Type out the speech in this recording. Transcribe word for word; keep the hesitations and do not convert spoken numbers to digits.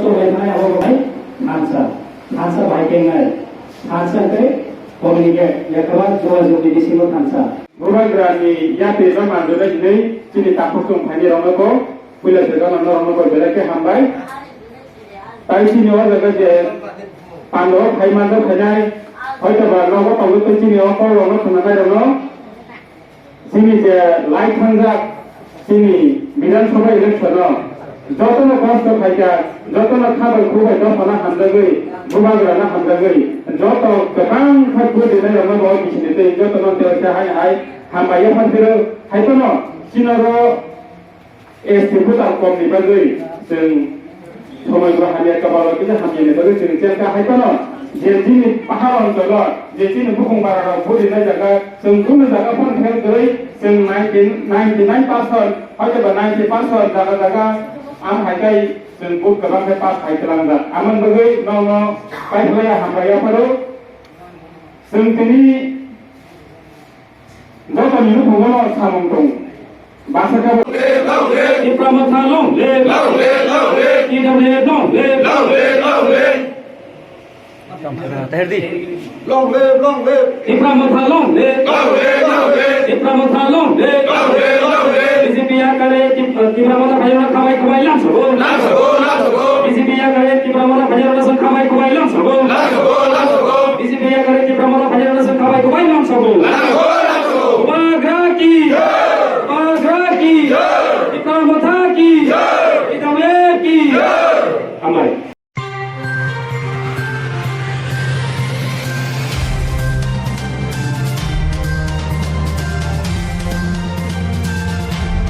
Chobaitanai abo bai thansa, thansa bai kengnai, thansa tei communicate, yakhaba jogajogni bisingo thansa. Bubagrani yapirno manjak hinwi chini takhuk chwng phaini rokno bo puila sejak nang norokno bo belai khe hambai. Tai chini o jaga je pandao phai manjak phainai, hoitoba nogo tongo tei chini o kok rokno khwnanai rokno. Chini je lai thangjak, chini Bidhan Sabha election o jotono kosto khaijak, jotono khabai khubai dophano hamjagwi, bubagrano hamjagwi, joto kwbang kha vote rinai rokno bo bisini tei jotono tei hai hai hambai yaphan phiro hai phano chini oro S T voter kom ni bagwi chwng somoi bo hamya, kwbalo kisa hamya ni bagwi chwng chengkha. Hai phano je chini pahar oncholo je chini bukung bara rok budi nai jaga chwng kunu jaga phano khe twi chwng ninety, ninety nine percent hoito ba ninety percent jaga jaga ang hai kai chwng vote kwbang khe pass khai twlang jak. Amoni bagwi nono paithaglai hambai yapharo chwng tini Joto ni nukhungo no samung tong. Basa kabo. Tipra Motha long live. Long live, long live. T W F long live. Long live, long live. Tahir di. Long live, long live. Tipra Motha long live. Long live, long live. Tipra Motha long live. Long live, long live. B J P yakare Tip-, Tipra Motha phaiyana khamai khamai lamsogo. Lamsogo, lamsogo. B J P yakare Tipra Motha phaiyana khamai khamai lamsogo. Lamsogo, lamsogo. B J P yakare Tipra Motha phaiyana khamai khamai lamsogo. Lamsogo.